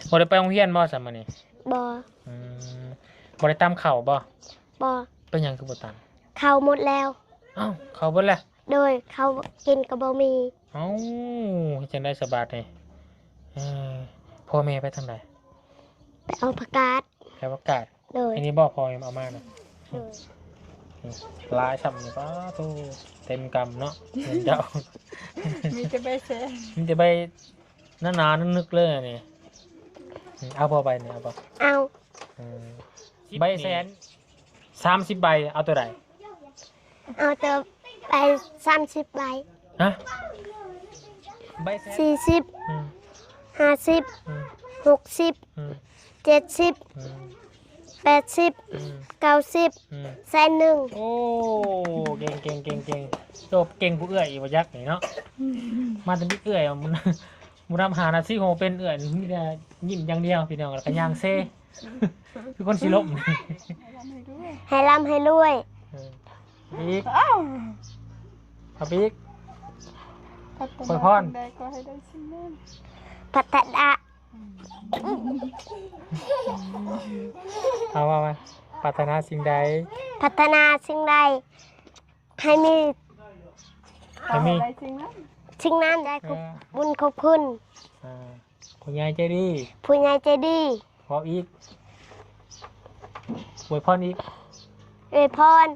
ບໍ່ໄດ້ໄປໂຮງຮຽນບໍ່ຊະມື້ນີ້? ບໍ່. ອືມ ບໍ່ໄດ້ຕຳເຂົ້າບໍ່? ບໍ່. ເປັນຫຍັງຄືບໍ່ຕຳ? ເຂົ້າໝົດແລ້ວ. ເອົ້າ ເຂົ້າເບິດແລ້ວ? ໂດຍ ເຂົ້າກິນກໍບໍ່ມີ. ເອົ້າ ເຮັດຈັ່ງໃດສະບາດນີ້? ເອີ ພໍ່ແມ່ໄປທາງໃດ? ໄປເອົາຜັກກາດ. ໄປເອົາຜັກກາດ? ໂດຍ. ອັນນີ້ບໍ່ ພໍ່ແມ່ເອົາມານະ? ໂດຍ. ນີ້ ຫຼາຍຊ້ຳນີ້ ປາໂທ້ ເຕັມກຳເນາະ ເງິນເຈົ້າ. ມີແຕ່ໃບແສນ ມີແຕ່ໃບໜາໆ ນຶກໆ ເລີຍນີ້. ອືມ ເອົາບໍ່ໃບນີ້ ເອົາບໍ່? ເອົາ. ເອີ ໃບແສນ ສາມສິບໃບ ເອົາໂຕໃດ? ເອົາແຕ່ໃບສາມສິບໃບ. ຮະ? ໃບແສນ ສີ່ສິບ. ອືມ ຫ້າສິບ. ອືມ ຫົກສິບ. ອືມ ເຈັດສິບ. ອືມ ແປດສິບ. ອືມ ເກົ້າສິບ. ອືມ ແສນໜຶ່ງ. ໂອ້ ເກັ່ງໆໆໆ ໂຕເກັ່ງກວ່າເອື້ອຍອີກວ່າຈັກນີ້ເນາະ. ມາແຕ່ເອື້ອຍ ບໍ່ນັບຫ້ານາທີ ໂຫ ເປັນເອື້ອຍ ມີແຕ່ຍິ້ມຢ່າງດຽວ ພີ່ນ້ອງ ແລ້ວກໍຍ່າງເຊ ຄືຄົນຊິລົ້ມ. ໃຫ້ລ່ຳໃຫ້ລວຍ. ເອີ ອີກ ເອົາໄປອີກ. ອວຍພອນ ປາຖະໜາ ເອົາ ເອົາ ເອົາ ປາຖະໜາສິ່ງໃດ? ປາຖະໜາສິ່ງໃດ ໃຫ້ມີ ໃຫ້ມີ ສິ່ງນັ້ນ ໄດ້ ເອີ ຂອບບຸນຂອບຄຸນ. ອ່າ ຜູ້ໃຫຍ່ໃຈດີ ຜູ້ໃຫຍ່ໃຈດີ. ເວົ້າອີກ ອວຍພອນອີກ ອວຍພອນ.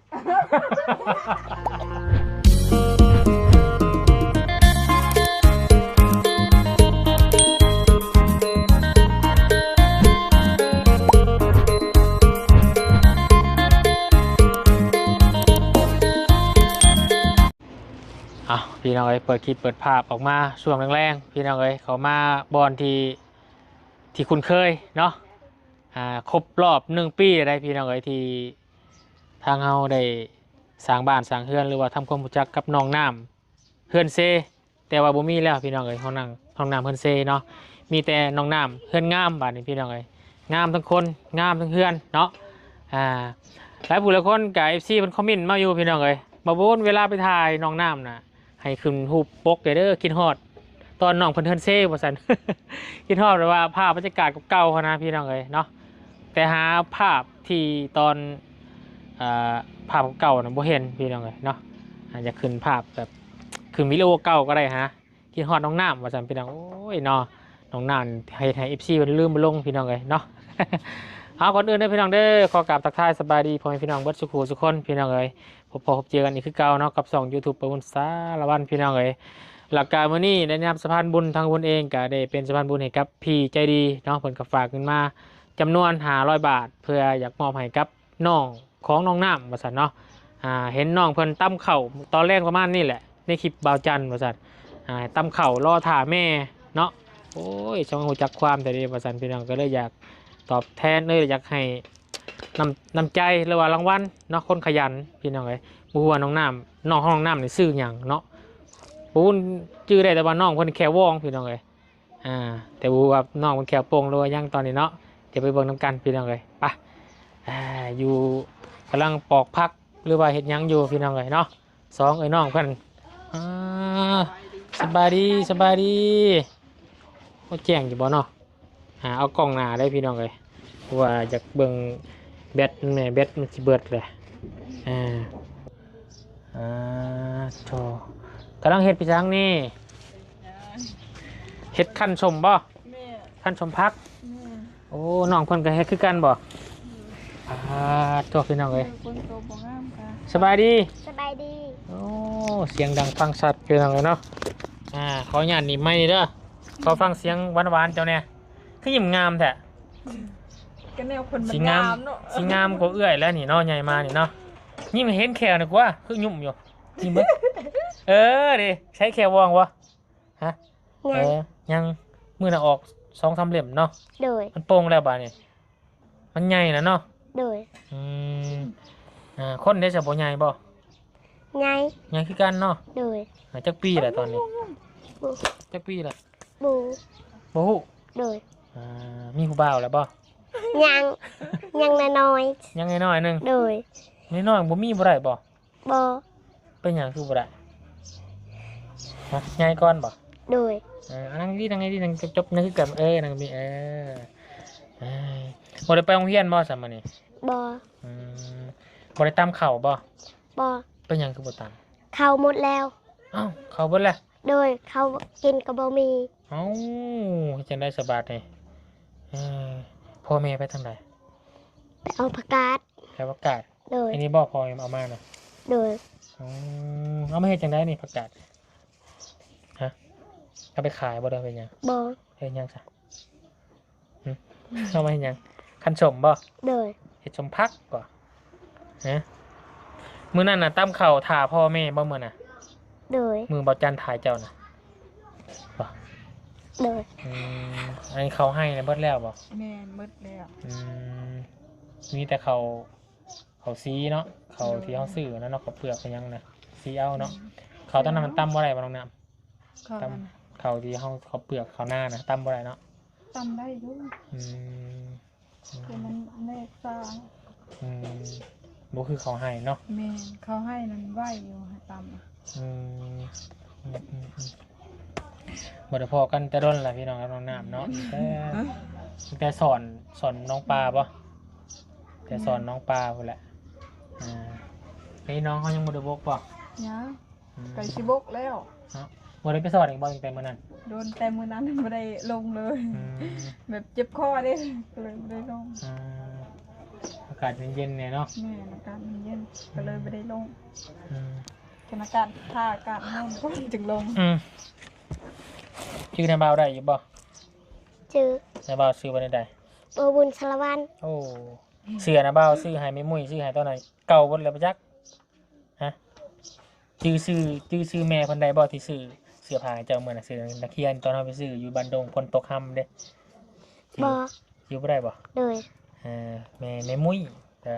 ເອົ້າ ພີ່ນ້ອງເອີຍ ເປີດຄລິບເປີດພາບອອກມາຊ່ວງແລງໆ ພີ່ນ້ອງເອີຍ ເຂົ້າມາບ່ອນທີ່ ທີ່ຄຸ້ນເຄີຍເນາະ. ອ່າ ຄົບລອບໜຶ່ງປີແລ້ວໄດ໋ ພີ່ນ້ອງເອີຍ ທີ່ທາງເຮົາໄດ້ສ້າງບ້ານສ້າງເຮືອນ ຫຼືວ່າທຳຄວາມຮູ້ຈັກກັບນ້ອງນ້ຳເຮືອນເຊ. ແຕ່ວ່າບໍ່ມີແລ້ວ ພີ່ນ້ອງເອີຍ ຫ້ອງນ້ຳ ຫ້ອງນ້ຳເຮືອນເຊເນາະ ມີແຕ່ນ້ອງນ້ຳເຮືອນງາມ. ບາດນີ້ ພີ່ນ້ອງເອີຍ ງາມທັງຄົນ ງາມທັງເຮືອນເນາະ. ອ່າ ຫຼາຍຜູ້ຫຼາຍຄົນກະ ເອັຟຊີ ເພິ່ນຄອມເມັນມາຢູ່ ພີ່ນ້ອງເອີຍ ບໍ່ບຸນ ເວລາໄປຖ່າຍນ້ອງນ້ຳນະ ໃຫ້ຂຶ້ນຮູບປົກແດ່ເດີ ຄິດຮອດຕອນນ້ອງເພິ່ນເຮືອນເຊວ່າຊັ້ນ. ຄິດຮອດແບບວ່າພາບບັນຍາກາດເກົ່າໆ ຫັ້ນນະ ພີ່ນ້ອງເອີຍເນາະ. ແຕ່ຫາພາບທີ່ຕອນ ເອີ ພາບເກົ່ານະບໍ່ເຫັນ ພີ່ນ້ອງເອີຍເນາະ. ອາ ຢາກຂຶ້ນພາບແບບ ຂຶ້ນວິດີໂອເກົ່າກໍໄດ້ຫາ ຄິດຮອດນ້ອງນ້ຳວ່າຊັ້ນ ພີ່ນ້ອງ. ໂອ້ຍເນາະ ນ້ອງນ້ຳເຮັດໃຫ້ ເອັຟຊີ ເພິ່ນລືມບໍ່ລົງ ພີ່ນ້ອງເອີຍເນາະ. ເອົາ ກ່ອນອື່ນເດີ ພີ່ນ້ອງເດີ ຂໍກາບທັກທາຍສະບາຍດີພໍ່ແມ່ພີ່ນ້ອງເບິດສູ່ຄູ່ສູ່ຄົນ ພີ່ນ້ອງເອີຍ. ພົບພໍ້ພົບເຈີກັນອີກຄືເກົ່າເນາະ ກັບຊ່ອງຢູທູບປະບຸນສາລະວັນ ພີ່ນ້ອງເອີຍ. ແລ້ວກະມື້ນີ້ໄດ້ນຳສະພານບຸນ ທາງບຸນເອງກະໄດ້ເປັນສະພານບຸນໃຫ້ກັບພີ່ໃຈດີເນາະ ເພິ່ນກໍຝາກເງິນມາຈຳນວນຫ້າຮ້ອຍບາດ ເພື່ອຢາກມອບໃຫ້ກັບນ້ອງຂອງນ້ອງນ້ຳວ່າຊັ້ນເນາະ. ອ່າ ເຫັນນ້ອງເພິ່ນຕຳເຂົ້າຕອນແລງປະມານນີ້ແຫຼະ ໃນຄລິບບ່າວຈັນວ່າຊັ້ນ. ອ່າ ຕຳເຂົ້າລໍຖ້າແມ່ເນາະ. ໂອ້ຍ ຊ່າງຮູ້ຈັກຄວາມແທ້ເດວ່າຊັ້ນ ພີ່ນ້ອງ ກໍເລີຍຢາກຕອບແທນ ເລີຍຢາກໃຫ້ ນ້ຳ ນ້ຳໃຈ ຫຼືວ່າລາງວັນເນາະ ຄົນຂະຫຍັນ ພີ່ນ້ອງເອີຍ. ບໍ່ຮູ້ວ່ານ້ອງນ້ຳ ນ້ອງຂອງນ້ອງນ້ຳນີ້ຊື່ຫຍັງເນາະ ບໍ່ຮູ້ ຈື່ໄດ້ແຕ່ວ່ານ້ອງເພິ່ນແຂ້ວວອງ ພີ່ນ້ອງເອີຍ. ອ່າ ແຕ່ບໍ່ຮູ້ວ່ານ້ອງເພິ່ນແຂ້ວໂປ່ງ ຫຼືວ່າຫຍັງຕອນນີ້ເນາະ. ດຽວໄປເບິ່ງນຳກັນ ພີ່ນ້ອງເອີຍ ໄປ. ອ່າ ຢູ່ ກຳລັງປອກຜັກ ຫຼືວ່າເຮັດຫຍັງຢູ່ ພີ່ນ້ອງເອີຍເນາະ ສອງເອື້ອຍນ້ອງເພິ່ນ. ອ່າ ສະບາຍດີ ສະບາຍດີ. ໂອ້ ແຈ້ງຢູ່ບໍ່ເນາະ? ຫາເອົາກ້ອງໜ້າເດີພີ່ນ້ອງເອີຍ ເພາະວ່າຢາກເບິ່ງແບັດແດ່ ແບັດມັນຊິເບິດແຫຼະ. ອ່າ ອ່າ ໂທ້ ກຳລັງເຮັດໄປທາງນີ້ ເຮັດຄັ້ນສົ້ມບໍ່? ແມ່ນ ຄັ້ນສົ້ມຜັກ. ແມ່ນ ໂອ້ ນ້ອງເພິ່ນກໍເຮັດຄືກັນບໍ່? ອືມ ອ່າ ໂທ້ ພີ່ນ້ອງເອີຍ ເອີ ຄົນໂຕບໍ່ງາມກະ. ສະບາຍດີ ສະບາຍດີ. ໂອ້ ສຽງດັງຟັງຊັດ ພີ່ນ້ອງເອີຍເນາະ. ອ່າ ຂໍອະນຸຍາດໜີບໄມນີ້ເດີ ຂໍຟັງສຽງຫວານໆເຈົ້າແດ່. ຄືຍິ້ມງາມແທ້. ກໍແນວເພິ່ນມັນງາມເນາະ ຊິງາມກວ່າເອື້ອຍແລ້ວນີ້ເນາະ ໃຫຍ່ມານີ້ເນາະ. ຍິ້ມໃຫ້ເຫັນແຂ້ວນີ້ກວ່າ ຄືຫຍຸ້ມຢູ່ ຍິ້ມເບິ່ງ. ເອີ ເດ້ ໃຊ້ແຂ້ວວອງບໍ່? ຮະ? ຍັງ ເອີ ຍັງ ມື້ໜ້າອອກສອງສາມເຫຼັ້ມເນາະ. ໂດຍ ມັນໂປ່ງແລ້ວບາດນີ້ ມັນໃຫຍ່ແລ້ວເນາະ. ໂດຍ ອືມ ອ່າ ຄົນເດ້ ສະບໍ່ໃຫຍ່ບໍ່? ໃຫຍ່ ໃຫຍ່ຄືກັນເນາະ. ໂດຍ ອ່າ ຈັກປີແລ້ວຕອນນີ້? ບໍ່ ຈັກປີແລ້ວ? ບໍ່ ບໍ່ຮູ້. ໂດຍ ອ່າ ມີຜູ້ບ່າວແລ້ວບໍ່? ຍັງ ຍັງນ້ອຍໆ ຍັງນ້ອຍໆໜຶ່ງ. ໂດຍ ນ້ອຍໆ ບໍ່ມີບໍ່ໄດ້ບໍ່? ບໍ່ ເປັນຫຍັງຄືບໍ່ໄດ້? ຮະ? ໃຫຍ່ກ່ອນບໍ່? ໂດຍ ເອີ ນັ່ງດີໆ ນັ່ງດີໆ ນັ່ງຈົບໆ ນັ່ງຄືກັນ ເອີ ນັ່ງມີ ເອີ ເອີ ບໍ່ໄດ້ໄປໂຮງຮຽນບໍ່ ຊະມື້ນີ້? ບໍ່ ອືມ ບໍ່ໄດ້ຕຳເຂົ້າບໍ່? ບໍ່ ເປັນຫຍັງຄືບໍ່ຕຳ? ເຂົ້າໝົດແລ້ວ. ເອົ້າ ເຂົ້າເບິດແລ້ວ? ໂດຍ ເຂົ້າກິນກໍບໍ່ມີ. ເອົ້າ ເຮັດຈັ່ງໃດສະບາດນີ້? ເອີ ພໍ່ແມ່ໄປທາງໃດ? ໄປເອົາຜັກກາດ. ໄປເອົາຜັກກາດ? ໂດຍ ອັນນີ້ບໍ່ ພໍ່ແມ່ເອົາມານະ? ໂດຍ ອືມ ເອົາມາເຮັດຈັ່ງໃດນີ້ ຜັກກາດ? ຮະ ເອົາໄປຂາຍບໍ່ ຫຼືເຮັດຫຍັງ? ບໍ່ ເຮັດຫຍັງຊະ? ຫຶ ເອົາມາເຮັດຫຍັງ? ຄັນສົ້ມບໍ່? ໂດຍ ເຮັດສົ້ມຜັກບໍ່? ຮະ ມື້ນັ້ນນະ ຕຳເຂົ້າຖ້າພໍ່ແມ່ບໍ່ມື້ນະ? ໂດຍ ມື້ບ່າວຈັນຖ່າຍເຈົ້ານະ ບໍ່? ໂດຍ ອືມ ອັນເຂົ້າໄຮ່ນະ ເບິດແລ້ວບໍ່? ແມ່ນ ເບິດແລ້ວ. ອືມ ມີແຕ່ເຂົ້າ ເຂົ້າສີເນາະ ເຂົ້າທີ່ເຮົາຊື້ນະເນາະ ເຂົ້າເປືອກເຂົ້າຫຍັງນະ ສີເອົາເນາະ. ອືມ ເຂົ້າຕອນນັ້ນມັນຕຳບໍ່ໄດ້ບໍ່ ນ້ອງນ້ຳ? ເຂົ້າ ຕຳ ເຂົ້າທີ່ເຮົາ ເຂົ້າເປືອກເຂົ້ານານະ ຕຳບໍ່ໄດ້ເນາະ? ຕຳໄດ້ຢູ່. ອືມ ແຕ່ມັນແນບຊາ. ອືມ ບໍ່ຄືເຂົ້າໄຮ່ເນາະ? ແມ່ນ ເຂົ້າໄຮ່ນັ້ນໄວຢູ່ ໃຫ້ຕຳ. ອືມ ອືມໆໆ ບໍ່ໄດ້ພໍ້ກັນແຕ່ດົນລະພີ່ນ້ອງກັບນ້ອງນ້ຳເນາະ ຕັ້ງແຕ່ ຕັ້ງແຕ່ສອນ ສອນນ້ອງປາບໍ່? ແຕ່ສອນນ້ອງປາພຸ້ນແຫຼະ. ອ່າ ເອີ ນ້ອງເຮົາຍັງບໍ່ໄດ້ບົກບໍ່? ຍັງ ອືມ ໃກ້ຊິບົກແລ້ວເນາະ. ບໍ່ໄດ້ໄປສອນອີກບໍ່ ຕັ້ງແຕ່ມື້ນັ້ນ? ໂດນ ແຕ່ມື້ນັ້ນບໍ່ໄດ້ລົງເລີຍ. ອືມ ແບບເຈັບຄໍເດ້ ກໍເລີຍບໍ່ໄດ້ລົງ. ອ່າ ອາກາດເຢັນໆ ແດ່ເນາະ? ແມ່ນ ອາກາດເຢັນໆ ກໍເລີຍບໍ່ໄດ້ລົງ. ອືມ ຂະນະການ ຖ້າອາກາດຮ້ອນກ່ອນຈຶ່ງລົງ. ອືມ ຈື່ນ້າບ່າວໄດ້ຢູ່ບໍ່? ຈື່ ນ້າບ່າວຊື່ວ່າແນວໃດ? ໂອ້ ບຸນສາລະວັນ. ໂອ້ ເສື້ອນ້າບ່າວຊື້ໃຫ້ແມ່ມຸ້ຍ ຊື້ໃຫ້ຕອນນັ້ນ ເກົ່າເບິດແລ້ວບໍ່ຈັກ. ຮະ ຈື່ຊື່ ຈື່ຊື່ແມ່ເພິ່ນໄດ້ບໍ່ ທີ່ຊື້ເສື້ອຜ້າໃຫ້ເຈົ້າມື້ນັ້ນ ເສື້ອນັກຮຽນ ຕອນເຮົາໄປຊື້ຢູ່ບ້ານດົງ ຝົນຕົກຮຳເດ້? ບໍ່ ຈື່ບໍ່ໄດ້ບໍ່? ໂດຍ ເອີ ແມ່ ແມ່ມຸ້ຍ ເອີ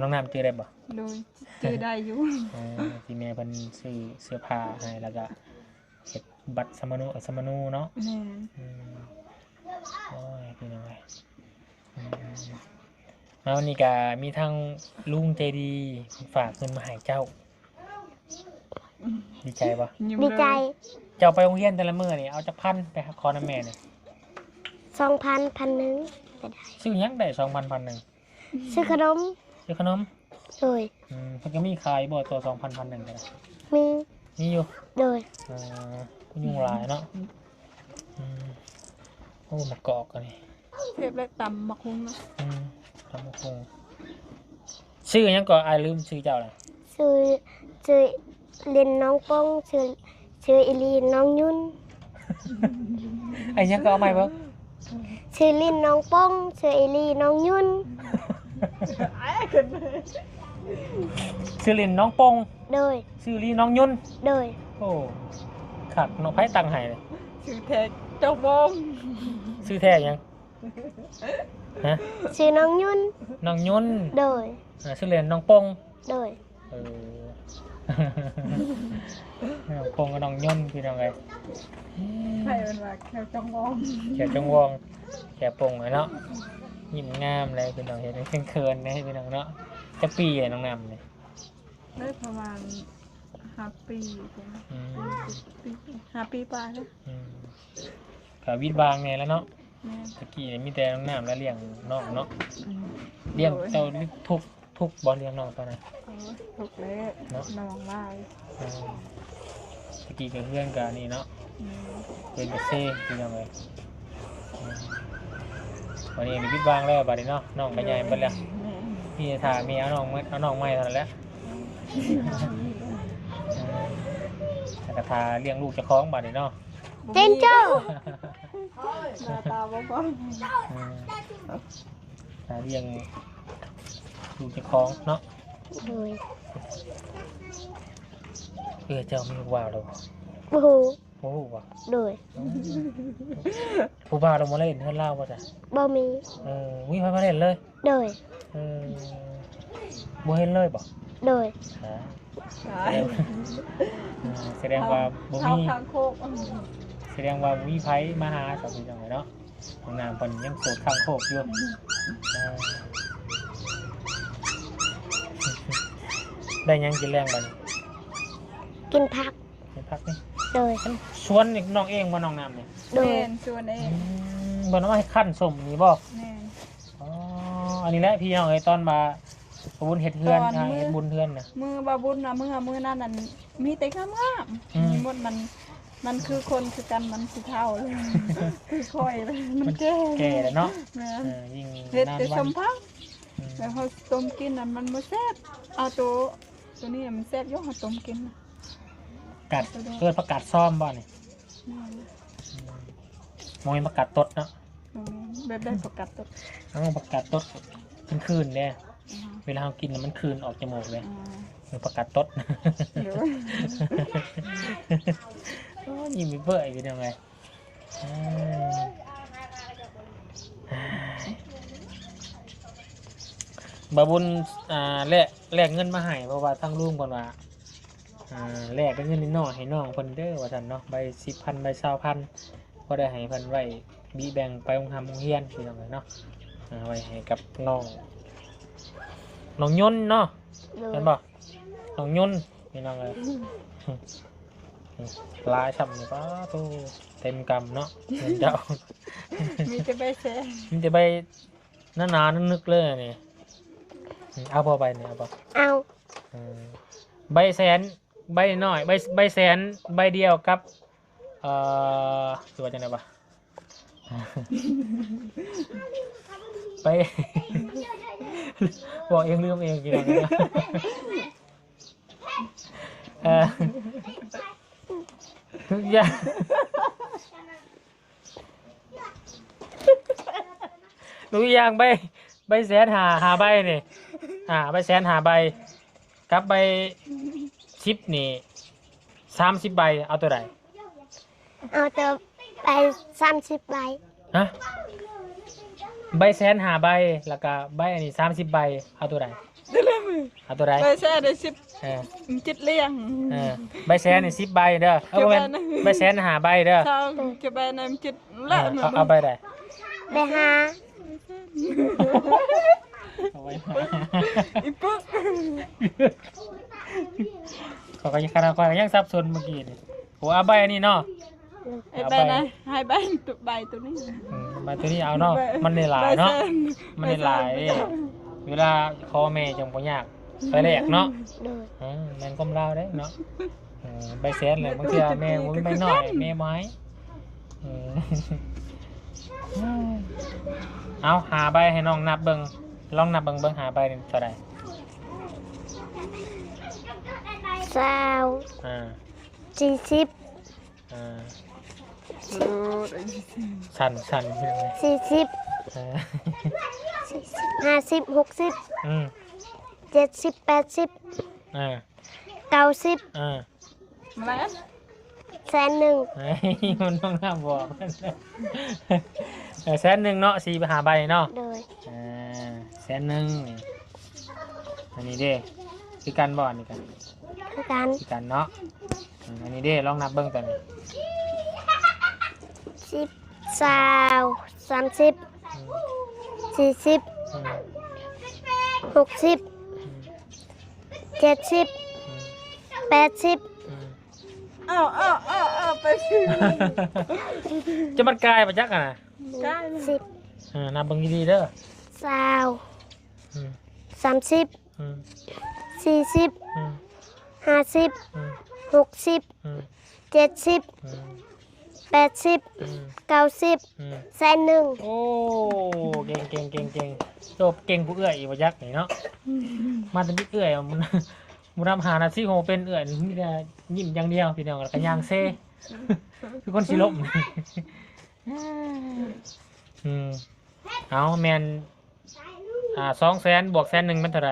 ນ້ອງນ້ຳຈື່ໄດ້ບໍ່? ໂດຍ ຈື່ໄດ້ຢູ່. ເອີ ທີ່ແມ່ເພິ່ນຊື້ເສື້ອຜ້າໃຫ້ ແລ້ວກະເຮັດບັດສຳມະໂນ ເອີ ສຳມະໂນເນາະ. ແມ່ນ ອືມ ໂອ້ຍ ພີ່ນ້ອງເອີຍ. ອືມ ມາວັນນີ້ກະມີທັງລຸງໃຈດີຝາກເງິນມາໃຫ້ເຈົ້າ ດີໃຈບໍ່? ດີໃຈ. ເຈົ້າໄປໂຮງຮຽນແຕ່ລະມື້ນີ້ ເອົາຈັກພັນ ໄປຂໍນຳແມ່ນີ້? ສອງພັນ ພັນໜຶ່ງກໍໄດ້. ຊື້ຫຍັງໄດ້ສອງພັນ ພັນໜຶ່ງ? ຊື້ຂະໜົມ. ຊື້ຂະໜົມ? ໂດຍ. ອືມ ເພິ່ນກໍມີຂາຍບໍ່ ໂຕສອງພັນ ພັນໜຶ່ງກໍໄດ້? ມີ ມີຢູ່. ໂດຍ. ເອີ ຍຸງຫຼາຍເນາະ. ອືມ ໂອ້ ໝາກກອກອັນນີ້ ແຊບແຫຼະ ຕຳໝາກຫຸ່ງນະ. ອືມ ຕຳໝາກຫຸ່ງ. ຊື່ຫຍັງກໍ? ອ້າຍລືມຊື່ເຈົ້າລະ. ຊື່ ຊື່ເລ່ນນ້ອງປົງ ຊື່ ຊື່ອີ່ຫຼີນ້ອງຍຸນ. ອ້າຍຫຍັງກໍ? ເອົາໃໝ່ເບິ່ງ. ຊື່ຫຼິ້ນນ້ອງປົງ ຊື່ອີ່ຫຼີນ້ອງຍຸນ. ຊື່ຫຼິ້ນນ້ອງປົງ. ໂດຍ. ຊື່ອີ່ຫຼີນ້ອງຍຸນ. ໂດຍ. ໂອ້ ຄັກເນາະ ໃຜຕັ້ງໃຫ້? ຊື່ແທ້ເຈົ້າວອງ. ຊື່ແທ້ຫຍັງ? ຮະ? ຊື່ນ້ອງຍຸນ. ນ້ອງຍຸນ. ໂດຍ. ອ່າ ຊື່ຫຼິ້ນນ້ອງປົງ. ໂດຍ. ເອີ ນ້ອງປົງກັບນ້ອງຍຸນ ພີ່ນ້ອງເອີຍ. ໃຜເອີ້ນວ່າແຂ້ວຈອງວອງ? ແຂ້ວຈອງວອງ ແຂ້ວປົງເນາະ. ຍິ້ມງາມເລີຍພີ່ນ້ອງ ເຫັນເຂີນເລີຍພີ່ນ້ອງເນາະ. ຈັກປີແລ້ວນ້ອງນ້ຳນີ້? ໄດ້ປະມານຫ້າປີພຸ້ນ. ອືມ ຫ້າປີປາຍແລ້ວ. ອືມ ກະວິດວາງແດ່ແລ້ວເນາະ. ແມ່ນ. ຕະກີ້ນີ້ມີແຕ່ນ້ອງນ້ຳແລະລ້ຽງນ້ອງເນາະ. ອືມ ລ້ຽງ. ໂດຍ. ເຈົ້າທຸກ ທຸກບໍ່ລ້ຽງນ້ອງຕອນນັ້ນ? ໂອ້ຍ ທຸກແລ້ວເນາະ ນ້ອງຫຼາຍ. ເອີ ຕະກີ້ກະເຮືອນກະນີ້ເນາະ. ອືມ ເຮືອນກະເຊ ພີ່ນ້ອງເອີຍ. ອືມ ບັດນີ້ນີ້ປິດວາງແລ້ວບັດນີ້ເນາະ ນ້ອງກະໃຫຍ່ເບິດແລ້ວ. ໂດຍ. ແມ່ນ. ມີແຕ່ຖ້າແມ່ເອົານ້ອງ ເອົານ້ອງໃໝ່ເທົ່ານັ້ນແຫຼະ. ອືມ ແລ້ວກະຖ້າລ້ຽງລູກເຈົ້າຂອງບັດນີ້ເນາະ. ເຈັນເຈົ້າ ໜ້າຕາບໍ່ພ້ອມ. ອືມ ຖ້າລ້ຽງລູກເຈົ້າຂອງເນາະ. ໂດຍ. ເອື້ອຍເຈົ້າມີຜູ້ບ່າວແລ້ວບໍ່? ບໍ່ຮູ້. ບໍ່ຮູ້ບໍ່? ໂດຍ. ອືມ ຜູ້ບ່າວລະມາຫຼິ້ນເຮືອນລາວບໍ່ຊະ? ບໍ່ມີ. ເອີ ມີໃຜມາຫຼິ້ນເລີຍ? ໂດຍ. ເອີ ບໍ່ເຫັນເລີຍບໍ່? ໂດຍ. ສະແດງ ສະແດງວ່າບໍ່ມີ ສະແດງວ່າບໍ່ມີໃຜມາຫາ ສາວພີ່ນ້ອງເອີຍເນາະ. ນ້ອງນ້ຳເພິ່ນຍັງໂສດຂ້າງໂຄກຢູ່. ເອີ ໄດ້ຫຍັງກິນແລງບັດນີ້? ກິນຜັກ. ກິນຜັກນີ້. ໂດຍ ສວນນີ້ນ້ອງເອງບໍ່ ນ້ອງນ້ຳນີ້? ໂດຍ ແມ່ນ ສວນເອງ. ອືມ ເພິ່ນເອົາມາເຮັດຄັ້ນສົ້ມນີ້ບໍ່? ແມ່ນ. ອໍ ອັນນີ້ແຫຼະພີ່ນ້ອງເອີຍ ຕອນວ່າບ່າວບຸນເຮັດເຮືອນ ຕອນ ອ່າ ມື້ ເຮັດບຸນເຮືອນນະ ມື້ບ່າວບຸນນະ ມື້ ມື້ນັ້ນນັ້ນມີແຕ່ງາມໆ ອືມ ມີໝົດ. ມັນ ມັນຄືຄົນຄືກັນ ມັນຊິເຖົ້າເລີຍ ຄືຂ້ອຍເລີຍ ມັນແກ່ ແກ່ແລ້ວເນາະ. ແມ່ນ. ເອີ ຍິ່ງເຮັດແຕ່ສົ້ມຜັກ ອືມ ແລ້ວເຮົາຕົ້ມກິນນັ້ນມັນບໍ່ແຊບ. ເອົາໂຕ ໂຕນີ້ມັນແຊບຢູ່ ເຮົາຕົ້ມກິນນະ. ກາດ ໂຕໃດ ເອີ້ນຜັກກາດຊອມບໍ່ນີ້? ແມ່ນ. ອືມ ບໍ່ແມ່ນຜັກກາດຕົດເນາະ. ບໍ່ແມ່ນ ແບບໃດຜັກກາດຕົດ? ເອົາ ຜັກກາດຕົດຄືນໆເດ້. ອໍ ເວລາເຮົາກິນນະ ມັນຄືນອອກຈະມູກເດ້. ອໍ ເອີ ຜັກກາດຕົດ. ໂດຍ. ໂອ້ ຍິ້ມເປີ້ຍໆ ພີ່ນ້ອງເອີຍ. ອືມ ບ່າວບຸນ ອ່າ ແລກ ແລກເງິນມາໃຫ້ ເພາະວ່າທາງລຸງເພິ່ນວ່າ ອ່າ ແລກເປັນເງິນນ້ອຍໆໃຫ້ນ້ອງເພິ່ນເດີວ່າຊັ້ນເນາະ ໃບສິບພັນ ໃບຊາວພັນ ພໍໄດ້ໃຫ້ເພິ່ນໄວ້ບິແບ່ງໄປໂຮງຮ່ຳໂຮງຮຽນ ພີ່ນ້ອງເອີຍເນາະ. ອ່າ ໄວ້ໃຫ້ກັບນ້ອງ ນ້ອງຍົນເນາະ. ໂດຍ. ແມ່ນບໍ່ ນ້ອງຍົນ ພີ່ນ້ອງເອີຍ. ຫຼາຍຊ່ຳນີ້ ປາໂທ້ ເຕັມກຳເນາະ ເງິນເຈົ້າ. ມີແຕ່ໃບແສນ ມີແຕ່ໃບໜາໆ ນຶກໆ ເລີຍນີ້. ອືມ ເອົາບໍ່ໃບນີ້ ເອົາບໍ່? ເອົາ. ເອີ ໃບແສນ ໃບນ້ອຍ ໃບ ໃບແສນໃບດຽວກັບ ເອີ ຊິວ່າຈັ່ງໃດວະ? ໄປ ເວົ້າເອງລືມເອງ ພີ່ນ້ອງເອີຍ. ເອີ ທຸກຢ່າງ ທຸກຢ່າງ ໃບ ໃບແສນຫ້າ ຫ້າໃບນີ້ ອ່າ ໃບແສນຫ້າໃບ ກັບໃບສິບນີ້ ສາມສິບໃບ ເອົາໂຕໃດ? ເອົາແຕ່ໃບສາມສິບໃບ. ຮະ? ໃບແສນຫ້າໃບ ແລ້ວກະໃບອັນນີ້ສາມສິບໃບ ເອົາໂຕໃດ? ເອົາໂຕໃດ? ໃບແສນໄດ້ສິບ ເອີ ເຈັດຫຼຽງ. ເອີ ໃບແສນນີ້ສິບໃບເດີ. ເອີ ບໍ່ແມ່ນ ໃບແສນຫ້າໃບເດີ. ເອົາ ເອົາໃບໃດ? ໃບຫ້າ. ເອົາໄວ້ ອີປຶກ ຂ້ອຍກໍຍັງ ຂ້ອຍກໍຍັງສັບສົນເມື່ອກີ້ນີ້. ໂອ້ ເອົາໃບອັນນີ້ເນາະ. ໃຫ້ໃບ ໃຫ້ໃບ ໃບໂຕນີ້. ອືມ ໃບໂຕນີ້ເອົາເນາະ. ມັນໄດ້ຫຼາຍເນາະ ມັນໄດ້ຫຼາຍເດ້. ເວລາຂໍແມ່ຈັ່ງບໍ່ຍາກໄປແລກເນາະ. ໂດຍ. ເອີ ແມ່ນຄວາມລາວເດ້ເນາະ. ເອີ ໃບແສນແຫຼະ ບາງເທື່ອແມ່ບໍ່ມີໃບນ້ອຍ ແມ່ບໍ່ໃຫ້. ເອີ ເອົາ ຫ້າໃບໃຫ້ນ້ອງນັບເບິ່ງ ລອງນັບເບິ່ງ ເບິ່ງຫ້າໃບນີ້ເທົ່າໃດ? ຊາວ ອ່າ ສີ່ສິບ ອ່າ ສັ່ນໆ ສີ່ສິບ ອ່າ ຫ້າສິບ ຫົກສິບ ອືມ ເຈັດສິບ ແປດສິບ ອ່າ ເກົ້າສິບ ອ່າ ແສນໜຶ່ງ. ເອີຍ ມັນຕ້ອງນຳບອກ ເອີ ແສນໜຶ່ງເນາະ ສີ່ ຫ້າໃບເນາະ. ໂດຍ. ອ່າ ແສນໜຶ່ງນີ້ ອັນນີ້ເດ້ ຄືກັນບໍ່? ອັນນີ້ກັນ ຄືກັນ ຄືກັນເນາະ. ອືມ ອັນນີ້ເດ້ ລອງນັບເບິ່ງຕົວນີ້ ສິບ ຊາວ ສາມສິບ ອືມ ສີ່ສິບ ອືມ ຫົກສິບ ອືມ ເຈັດສິບ ອືມ ແປດສິບ ອືມ. ເອົາ ເອົາ ເອົາ ເອົາ ໄປຊິ ຈະມັນກາຍບໍ່ຈັກຫັ້ນນະ ກາຍ ສິບ ເອີ ນັບເບິ່ງດີໆເດີ ຊາວ ອືມ ສາມສິບ ອືມ ສີ່ສິບ ອືມ ຫ້າສິບ ອືມ ຫົກສິບ ອືມ ເຈັດສິບ ອືມ ແປດສິບ ອືມ ເກົ້າສິບ ອືມ ແສນໜຶ່ງ. ໂອ້ ເກັ່ງໆໆໆ ໂຕເກັ່ງກວ່າເອື້ອຍອີກບໍ່ຈັກນີ້ເນາະ. ມາແຕ່ບິດເອື້ອຍ ບໍ່ນຳຫານາທີ ໂຫ ເປັນເອື້ອຍ ມີແຕ່ຍິ້ມຢ່າງດຽວ ພີ່ນ້ອງ ແລ້ວກໍຍ່າງເຊ ຄືຄົນຊິລົ້ມ. ອືມ ເອົາ ແມ່ນ ອ່າ ສອງແສນບວກແສນໜຶ່ງແມ່ນເທົ່າໃດ?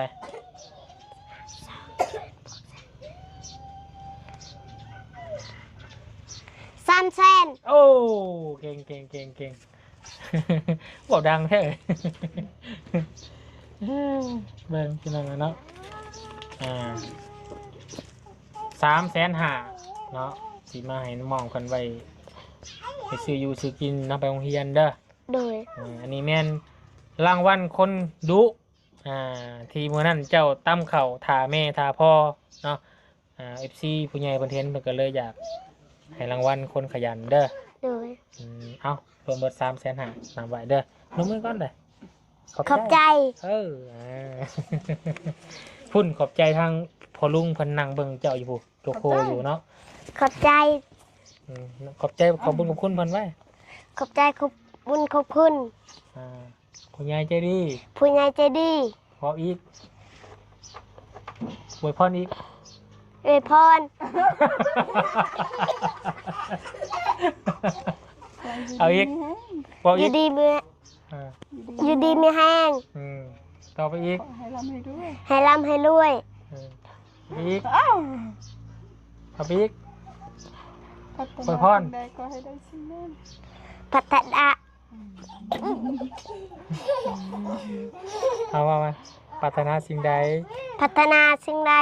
ສາມແສນ. ໂອ້ ເກັ່ງໆໆໆ ເວົ້າດັງແທ້. ເບິ່ງ ພີ່ນ້ອງເນາະ ອ່າ ສາມແສນຫ້າເນາະ ຊິມາໃຫ້ນ້ອງເພິ່ນໄວ້ ໄປຊື້ຢູ່ຊື້ກິນນຳ ໄປໂຮງຮຽນເດີ. ໂດຍ. ເອີ ອັນນີ້ແມ່ນລາງວັນຄົນດຸ ອ່າ ທີ່ມື້ນັ້ນເຈົ້າຕຳເຂົ້າຖ້າແມ່ຖ້າພໍ່ເນາະ. ອ່າ ເອັຟຊີ ຜູ້ໃຫຍ່ເພິ່ນເຫັນ ເພິ່ນກໍເລີຍຢາກ ໃຫ້ລາງວັນຄົນຂະຫຍັນເດີ. ໂດຍ. ອືມ ເອົາ ລວມເບິດສາມແສນຫ້າ ນຳໄວ້ເດີ. ລົງມືກ່ອນເດີ. ຂອບໃຈ. ຂອບໃຈ. ເອີ ອ່າ ພຸ້ນ ຂອບໃຈທາງພໍ່ລຸງເພິ່ນນັ່ງເບິ່ງເຈົ້າຢູ່ພຸ້ນ ໂຈໂຄຢູ່ເນາະ. ຂອບໃຈ. ອືມ ຂອບໃຈ ຂອບບຸນຂອບຄຸນເພິ່ນໄວ້. ຂອບໃຈ ຂອບບຸນຂອບຄຸນ. ອ່າ ຜູ້ໃຫຍ່ໃຈດີ. ຜູ້ໃຫຍ່ໃຈດີ. ເວົ້າອີກ. ອວຍພອນອີກ. ອວຍພອນ. ເອົາອີກ. ເວົ້າອີກ. ຢູ່ດີມີ ອ່າ ຢູ່ດີມີແຮງ. ອືມ ຕໍ່ໄປອີກ. ໃຫ້ລ່ຳໃຫ້ລວຍ. ໃຫ້ລ່ຳໃຫ້ລວຍ. ເອີ ອີກ. ເອົາໄປອີກ. ພັດທະນາສິ່ງໃດກໍໃຫ້ໄດ້ສິ່ງນັ້ນ. ພັດທະນາ ເອົາ ເອົາ ເອົາ ປາດຖະໜາສິ່ງໃດ. ປາດຖະໜາສິ່ງໃດ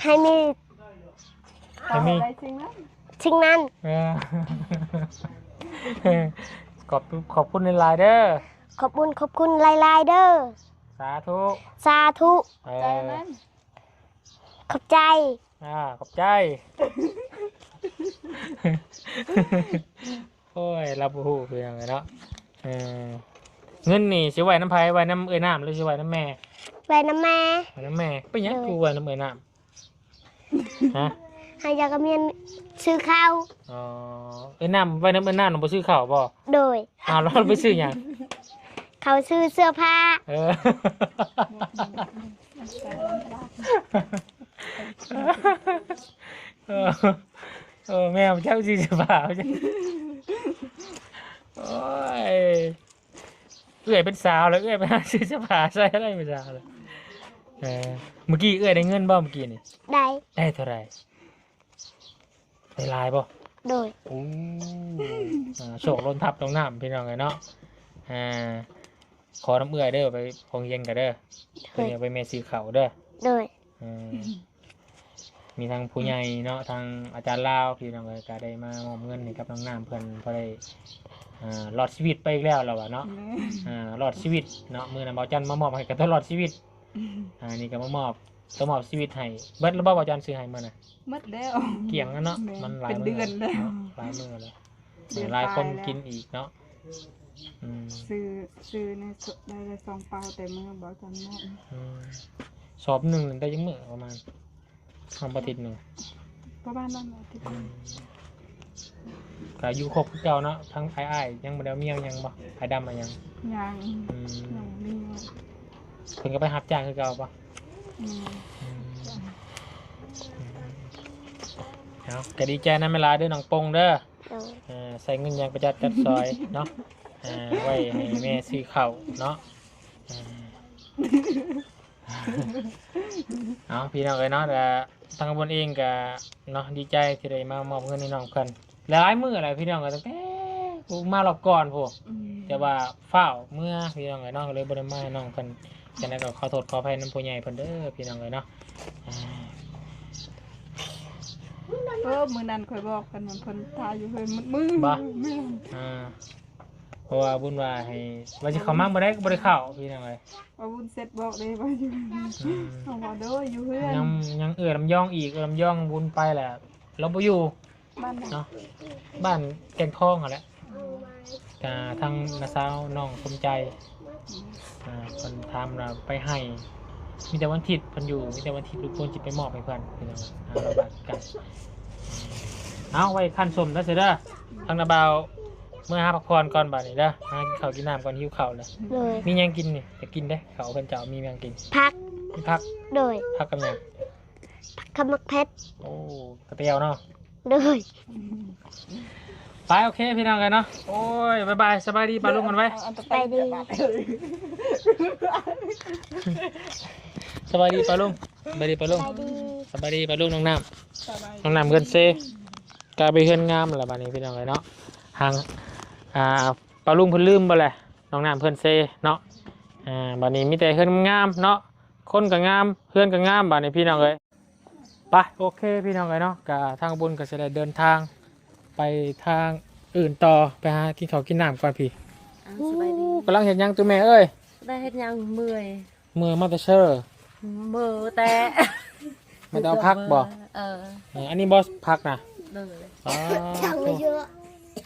ໃຫ້ມີ ໃຫ້ມີ ໄດ້ສິ່ງນັ້ນ. ສິ່ງນັ້ນ. ເອີ ຂອບ ຂອບຄຸນຫຼາຍໆເດີ. ຂອບບຸນຂອບຄຸນຫຼາຍໆເດີ. ສາທຸ. ສາທຸ. ເອີ ຂອບໃຈ. ອ່າ ຂອບໃຈ. ໂອ້ຍ ລາວບໍ່ຮູ້ຄືຫຍັງເນາະ. ເອີ ເງິນນີ້ຊິໄວ້ນຳໃຜ? ໄວ້ນຳເອື້ອຍນ້ຳ ຫຼືຊິໄວ້ນຳແມ່? ໄວ້ນຳແມ່. ໄວ້ນຳແມ່. ເປັນຫຍັງ ໂດຍ ຄືໄວ້ນຳເອື້ອຍນ້ຳ? ຮະ? ໃຫ້ຢາກະມຽນຊື້ເຂົ້າ. ອໍ ເອື້ອຍນ້ຳ ໄວ້ນຳເອື້ອຍນ້ຳ ບໍ່ຊື້ເຂົ້າບໍ່? ໂດຍ. ອ້າວ ແລ້ວໄປຊື້ຫຍັງ? ເຂົາຊື້ເສື້ອຜ້າ. ເອີ ເອີ ເອີ ແມ່ເຈົ້າຊື້ເສື້ອຜ້າ. ໂອ້ຍ ເອື້ອຍເປັນສາວແລ້ວ ເອື້ອຍໄປຫາຊື້ເສື້ອຜ້າໃສ່ແລ້ວ ເປັນສາວແລ້ວ. ເອີ ມື້ກີ້ເອື້ອຍໄດ້ເງິນບໍ່ ມື້ກີ້ນີ້? ໄດ້. ໄດ້ເທົ່າໃດ? ໄດ້ຫຼາຍບໍ່? ໂດຍ. ໂອ້ ອ່າ ໂຊກຫຼົ່ນທັບນ້ອງນ້ຳ ພີ່ນ້ອງເອີຍເນາະ. ອ່າ ຂໍນຳເອື້ອຍເດີ ໄປໂຮງຮຽນກະເດີ. ໂດຍ. ໄປແມ່ຊື້ເຂົ້າເດີ. ໂດຍ. ເອີ ມີທັງຜູ້ໃຫຍ່ເນາະ ທັງອາຈານລາວ ພີ່ນ້ອງເອີຍ ກະໄດ້ມາມອບເງິນໃຫ້ກັບນ້ອງນ້ຳເພິ່ນ ພໍໄດ້ ອ່າ ລອດຊີວິດໄປອີກແລ້ວ ລາວວ່າເນາະ. ແມ່ນ. ອ່າ ລອດຊີວິດເນາະ ມື້ນັ້ນບ່າວຈັນມາມອບໃຫ້ກະຕ້ອງລອດຊີວິດ. ອ່າ ນີ້ກະມາມອບ ຕ້ອງມອບຊີວິດໃຫ້. ເບິດແລ້ວບໍ່ ບ່າວຈັນ ຊື້ໃຫ້ມື້ນະ? ໝົດແລ້ວ. ກ້ຽງແລ້ວເນາະ. ແມ່ນ. ມັນຫຼາຍມື້ແລ້ວເນາະ ເປັນເດືອນແລ້ວ ຫຼາຍມື້ແລ້ວ. ເອີ ຫຼາຍຄົນກິນອີກເນາະ. ອືມ ຊື້ ຊື້ໃນ ໄດ້ສອງເປົາແຕ່ມື້ບ່າວຈັນມອບ. ອືມ ສອບໜຶ່ງໄດ້ຈັກມື້ປະມານ? ຮອດອາທິດໜຶ່ງ ປະມານນັ້ນ ອາທິດໜຶ່ງ. ອືມ ກະຢູ່ຄົບຄືເກົ່າເນາະ ທັງອ້າຍໆ ຍັງບໍ່ໄດ້ເອົາເມຍຍັງບໍ່? ອ້າຍດຳອາຫຍັງ? ຍັງ. ອືມ ຍັງມີ. ເພິ່ນກະໄປຮັບຈ້າງຄືເກົ່າບໍ່? ອືມ ອືມ ເອົາ ກະດີໃຈນຳຫຼາຍເດີ ນ້ອງປົງເດີ. ໂດຍ. ເອີ ໃຊ້ເງິນຢ່າງປະຢັດຈັດສອຍເນາະ. ເອີ ໄວ້ໃຫ້ແມ່ຊື້ເຂົ້າເນາະ. ເອີ ເອົາ ພີ່ນ້ອງເອີຍເນາະ ແລະ ທາງບຸນເອງກະເນາະ ດີໃຈທີ່ໄດ້ມາມອບເງິນໃຫ້ນ້ອງເພິ່ນ ຫຼາຍໆມື້ແລ້ວ ພີ່ນ້ອງເອີຍ ຕັ້ງແຕ່ມາຮອບກ່ອນພຸ້ນ. ອືມ ແຕ່ວ່າຟ້າວເມືອ ພີ່ນ້ອງເອີຍເນາະ ກະເລີຍບໍ່ໄດ້ມາໃຫ້ນ້ອງເພິ່ນ. ຈັ່ງໃດກະຂໍໂທດຂໍອະໄພນຳຜູ້ໃຫຍ່ເພິ່ນເດີ ພີ່ນ້ອງເອີຍເນາະ. ເອີ ມື້ນັ້ນຂ້ອຍບອກເພິ່ນ ເພິ່ນຖ້າຢູ່ເຮືອນໝົດມື້. ບໍ່? ແມ່ນ. ອ່າ ເພາະວ່າບຸນວ່າໃຫ້ ວ່າຊິເຂົ້າມາມື້ໃດກະບໍ່ໄດ້ເຂົ້າ ພີ່ນ້ອງເອີຍ. ວ່າບຸນເສັດບອກເດ້ວ່າຢູ່. ອືມ ເຮົາວ່າໂດຍຢູ່ເຮືອນ. ຍັງ ຍັງເອື້ອຍລຳຍອງອີກ ເອື້ອຍລຳຍອງບຸນໄປແລ້ວ ລາວບໍ່ຢູ່. ບ້ານໃດ? ເນາະ ບ້ານແກ່ງທອງຫັ້ນແຫຼະ. ກະທາງນ້າສາວນ້ອງສົມໃຈ ອ່າ ເພິ່ນຖາມວ່າໄປໃຫ້ ມີແຕ່ວັນທິດເພິ່ນຢູ່ ມີແຕ່ວັນທິດລູກເພິ່ນຊິໄປມອບໃຫ້ເພິ່ນ ພີ່ນ້ອງ. ອ່າ ລາວບາດກັນ. ເອົາ ໄວ້ຄັນສົມເດີ ເດີ. ທາງນ້າບ່າວເມືອຫາພັກຜ່ອນກ່ອນບາດນີ້ເດີ ຫາກິນເຂົ້າກິນນ້ຳກ່ອນ ຫິວເຂົ້າແລ້ວ. ໂດຍ. ມີຫຍັງກິນນີ້? ຢາກກິນເດ້ ເຂົ້າເພິ່ນເຈົ້າມີຫຍັງກິນ? ຜັກ. ມີຜັກ. ໂດຍ. ຜັກກັບຫຍັງ? ຜັກກັບໝາກເຜັດ. ໂອ້ ກະຕຽວເນາະ. ໂດຍ. ໄປ ໂອເຄ ພີ່ນ້ອງເອີຍເນາະ. ໂອ້ຍ ບາຍບາຍ ສະບາຍດີປ້າລຸງກັນໄວ້. ສະບາຍດີ. ສະບາຍດີປ້າລຸງ ສະບາຍດີປ້າລຸງ. ສະບາຍດີ. ສະບາຍດີປ້າລຸງ ນ້ອງນ້ຳ ສະບາຍດີ ນ້ອງນ້ຳເຮືອນເຊ. ກາຍໄປເຮືອນງາມແລ້ວບາດນີ້ ພີ່ນ້ອງເອີຍເນາະ. ຫາງ ອ່າ ປ້າລຸງເພິ່ນລືມບໍ່ແຫຼະ ນ້ອງນ້ຳເຮືອນເຊເນາະ. ອ່າ ບາດນີ້ມີແຕ່ເຮືອນງາມເນາະ ຄົນກະງາມ ເຮືອນກະງາມບາດນີ້ ພີ່ນ້ອງເອີຍ. ໄປ ໂອເຄ ພີ່ນ້ອງເອີຍເນາະ ກະທາງບຸນກະຊິໄດ້ເດີນທາງໄປທາງອື່ນຕໍ່ ໄປຫາກິນເຂົ້າກິນນ້ຳກ່ອນພີ່. ອ່າ ສະບາຍດີ. ໂອ້ ກຳລັງເຮັດຫຍັງຕຸແມ່ເອີຍ? ໄດ້ເຮັດຫຍັງ? ເມື່ອຍ. ເມື່ອຍມາແຕ່ເຊີ? ເມື່ອຍແຕ່ ມາແຕ່ເອົາຜັກບໍ່? ເອີ ເອີ ອັນນີ້ບໍ່ ຜັກນະ? ໂດຍ ອໍ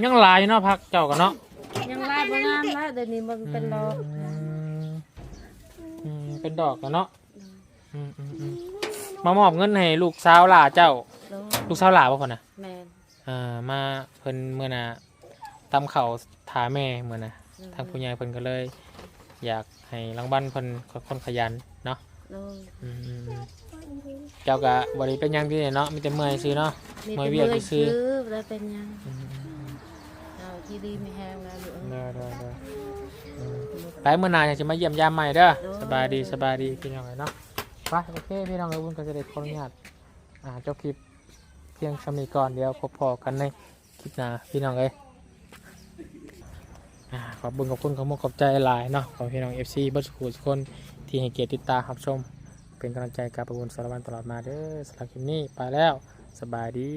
ຍັງຫຼາຍຢູ່ເນາະ ຜັກເຈົ້າກໍເນາະ ຍັງຫຼາຍບໍ່ງາມແລ້ວ ດຽວນີ້ມັນເປັນດອກ ອືມ ອືມ ເປັນດອກແລ້ວເນາະ ໂດຍ ອືມໆໆ ມາມອບເງິນໃຫ້ລູກສາວຫຼ້າເຈົ້າ ໂດຍ ລູກສາວຫຼ້າບໍ່ຄົນນະ? ແມ່ນ ອ່າ ມາ ເພິ່ນມື້ໜ້າຕຳເຂົ້າຖ້າແມ່ມື້ນະ ໂດຍ ທາງຜູ້ໃຫຍ່ເພິ່ນກໍເລີຍຢາກໃຫ້ລາງວັນເພິ່ນ ຄົນຂະຫຍັນເນາະ ໂດຍ ອືມໆໆ ເຈົ້າກະບໍ່ໄດ້ເປັນຫຍັງຕິເນາະ ມີແຕ່ເມື່ອຍຊື່ເນາະ ມີແຕ່ເມື່ອຍ ເມື່ອຍວຽກຊື່ ບໍ່ໄດ້ເປັນຫຍັງ ອືມໆໆ ເອົາທີ່ດີມີແຮງນະລູກເອີຍ ໂດຍໆໆ ອືມ ໄປມື້ໜ້າຈັ່ງຊິມາຢ້ຽມຢາມໃໝ່ເດີ ໂດຍ ສະບາຍດີ ສະບາຍດີພີ່ນ້ອງເອີຍເນາະ ໄປ ໂອເຄ ພີ່ນ້ອງເອີຍ ບຸນກໍຈະໄດ້ຂໍອະນຸຍາດ ອ່າ ຈົບຄລິບພຽງສ່ຳນີ້ກ່ອນ ດຽວພົບພໍ້ກັນໃນຄລິບໜ້າພີ່ນ້ອງເອີຍ ອ່າ ຂອບບຸນຂອບຄຸນ ຂອບມຸກຂອບໃຈຫຼາຍເນາະ ຂອງພີ່ນ້ອງເອັຟຊີເບິດສູ່ຄົນ ທີ່ໃຫ້ກຽດຕິດຕາມຮັບຊົມ ເປັນກຳລັງໃຈກັບປະບຸນສາລະວັນຕະຫຼອດມາເດີ ສຳລັບຄລິບນີ້ໄປແລ້ວ ສະບາຍດີ.